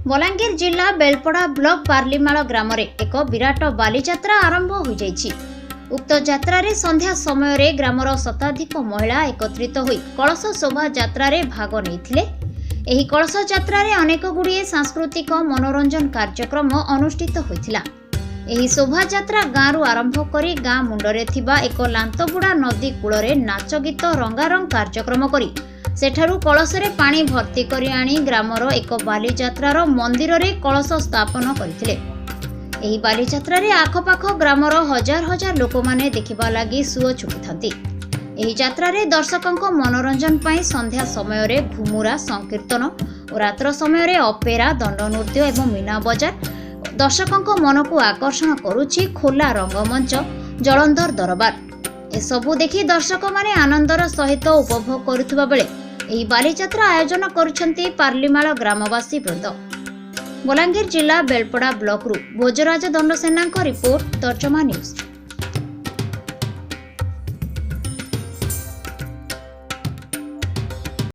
ବଲାଙ୍ଗୀର ଜିଲ୍ଲା ବେଲପଡ଼ା ବ୍ଲକ ପାର୍ଲିମାଳ ଗ୍ରାମରେ ଏକ ବିରାଟ ବାଲିଯାତ୍ରା ଆରମ୍ଭ ହୋଇଯାଇଛି। ଉକ୍ତ ଯାତ୍ରାରେ ସନ୍ଧ୍ୟା ସମୟରେ ଗ୍ରାମର ଶତାଧିକ ମହିଳା ଏକତ୍ରିତ ହୋଇ କଳସ ଶୋଭାଯାତ୍ରାରେ ଭାଗ ନେଇଥିଲେ। ଏହି କଳସ ଯାତ୍ରାରେ ଅନେକ ଗୁଡ଼ିଏ ସାଂସ୍କୃତିକ ମନୋରଞ୍ଜନ କାର୍ଯ୍ୟକ୍ରମ ଅନୁଷ୍ଠିତ ହୋଇଥିଲା। ଏହି ଶୋଭାଯାତ୍ରା ଗାଁରୁ ଆରମ୍ଭ କରି ଗାଁ ମୁଣ୍ଡରେ ଥିବା ଏକ ଲାନ୍ତବୁଡ଼ା ନଦୀ କୂଳରେ ନାଚ ଗୀତ, ରଙ୍ଗାରଙ୍ଗ କାର୍ଯ୍ୟକ୍ରମ କରି ସେଠାରୁ କଳସରେ ପାଣି ଭର୍ତ୍ତି କରି ଆଣି ଗ୍ରାମର ଏକ ବାଲିଯାତ୍ରାର ମନ୍ଦିରରେ କଳସ ସ୍ଥାପନ କରିଥିଲେ। ଏହି ବାଲିଯାତ୍ରାରେ ଆଖପାଖ ଗ୍ରାମର ହଜାର ହଜାର ଲୋକମାନେ ଦେଖିବା ଲାଗି ସୁଅ ଛୁଟିଥାନ୍ତି। ଏହି ଯାତ୍ରାରେ ଦର୍ଶକଙ୍କ ମନୋରଞ୍ଜନ ପାଇଁ ସନ୍ଧ୍ୟା ସମୟରେ ଘୁମୁରା ସଂକୀର୍ତ୍ତନ ଓ ରାତ୍ର ସମୟରେ ଅପେରା, ଦଣ୍ଡନୃତ୍ୟ ଏବଂ ମୀନା ବଜାର ଦର୍ଶକଙ୍କ ମନକୁ ଆକର୍ଷଣ କରୁଛି। ଖୋଲା ରଙ୍ଗମଞ୍ଚ, ଜଳନ୍ଧର ଦରବାର, ଏସବୁ ଦେଖି ଦର୍ଶକମାନେ ଆନନ୍ଦର ସହିତ ଉପଭୋଗ କରୁଥିବା ବେଳେ ଏହି ବାଲିଯାତ୍ରା ଆୟୋଜନ କରୁଛନ୍ତି ପାର୍ଲିମାଳ ଗ୍ରାମବାସୀ ବୃନ୍ଦ। ବଲାଙ୍ଗୀର ଜିଲ୍ଲା ବେଲପଡ଼ା ବ୍ଲକରୁ ଭୋଜରାଜ ଦଣ୍ଡସେନାଙ୍କ ରିପୋର୍ଟ, ତର୍ଜମା ନ୍ୟୁଜ୍।